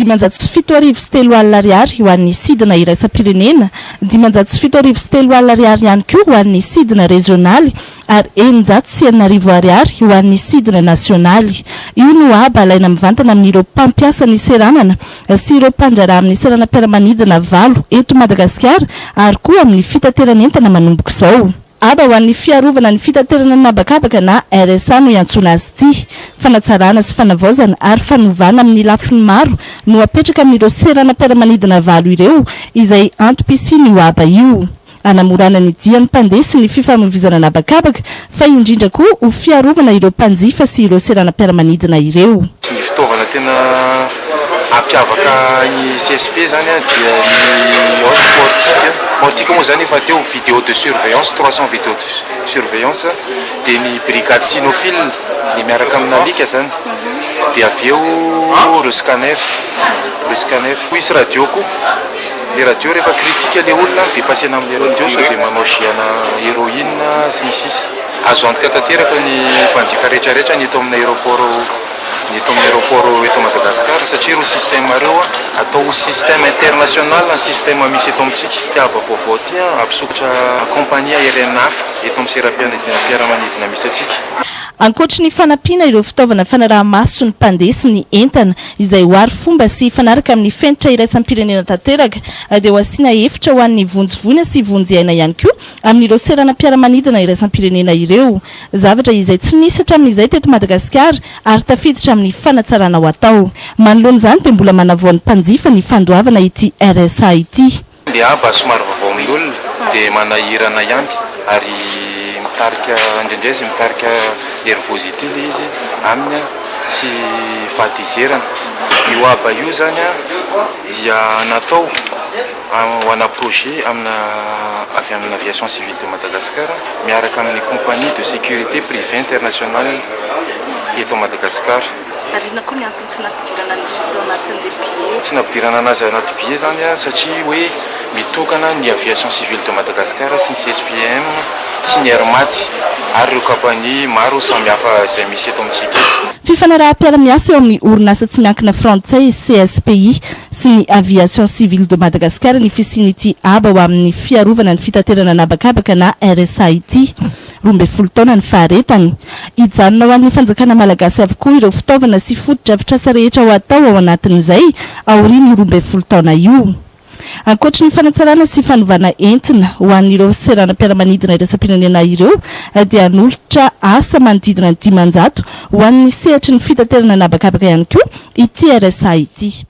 7500 ariary ho an'ny sidina iraisam-pirenena, 7500 ariary ihany koa ho an'ny sidina rezionaly ary 6600 ariary ho an'ny sidina nasionaly. Io no haba alaina mivantana amin'ireo mpampiasa ny seranana sy ireo mpandraharaha amin'ny seranam-piaramanidina valo eto Madagasikara ary koa amin'ny fitateran'entana manomboka izao. Haba ho an'ny fiarovana ny fitaterana an'habakabaka na RSA no iantsoana azy ity. Fanatsarana sy fanavaozana ary fanovana amin'ny lafiny maro no apetraka amin'ireo seranam-piaramanidina valo ireo izay antom-pisian'io haba io. Hanamorana ny dian'ny mpandeha sy ny fifamoivoizana an'habakabaka fa indrindra koa ho fiarovana ireo mpanjifa sy ireo seranam-piaramanidina ireo. Ny fitaovana tena hampiavaka ny CSP izany dia ny haute portique, portique moa izany efa teo, vidéo de surveillance, 300 vidéo de surveillance, dia ny brigade cynophile ny miaraka amina alika izany, dia avy eo ireo scanner, ireo scanner. Hisy radio koa, le radio rehefa critique le olona dia pasena amin'le radio sao dia manao jus ana héroïne sy ny sisa. Azo antoka tanteraka ny mpanjifa rehetra rehetra ny eto amin'ny aéroport ny eto amin'ny aéroport eto Madagascar satria ireo système ireo atao ho système international ny système misy eto amintsika. Ity haba vaovao ity hampisokatra compagnie aérienne hafa eto amin'ny seram-piaramanidina misy antsika. Ankoatry ny fanampiana ireo fitaovana fanaraha-maso ny mpandeha sy ny entana izay ho ary fomba sy hifanaraka amin'ny fenitra iraisam-pirenena tanteraka dia ho asiana efitra ho an'ny vonjy voina sy vonjy aina ihany koa amin'ireo seranam-piaramanidina iraisam-pirenena ireo. Zavatra izay tsy nisy hatramin'izay teto Madagasikara ary tafiditra amin'ny fanatsarana ho atao. Manoloana izany dia mbola manavao ny mpanjifa ny fandoavana ity RSA ity. Le haba somary vaovao amin'ny olona dia manahirana ihany ary mitarika indraindray izy mitarika nervosité le izy aminy sy fahatezerana. Io haba io zany dia natao ho ana projet amina avy amin'ny aviation civile de Madagascar miaraka amin'ny compagnie de sécurité privée internationale eto Madagascar. Ary inona koa ny antony tsy nampidirana ny vy tao anatin'ilay billet? Tsy nampidirana anazy anaty billet zany satria hoe mitokana ny aviation civile de Madagascar sy ny CSPM sy ny Air Mad ary ireo kampania maro samihafa izay misy eto amintsika eto. Fifanaraham-piara-miasa eo amin'ny orinasa tsy miankina frantsay CSPI sy ny Aviation Civile de Madagascar ny fisian'ity haba ho amin'ny fiarovana ny fitaterana an'habakabaka na RSA ity. 12 taona ny faharetany. Hijanona ho an'ny fanjakana malagasy avokoa ireo fitaovana sy fotodrafitrasa rehetra ho atao ao anatin'izay aorian'io 12 taona io. Ankoatry ny fanatsarana sy fanovana entina ho an'ireo seranam-piaramanidina iraisam-pirenena ireo dia hanolotra asa manodidina ny 500 ho an'ny sehatry ny fitaterana an'habakabaka ihany koa ity RSA ity.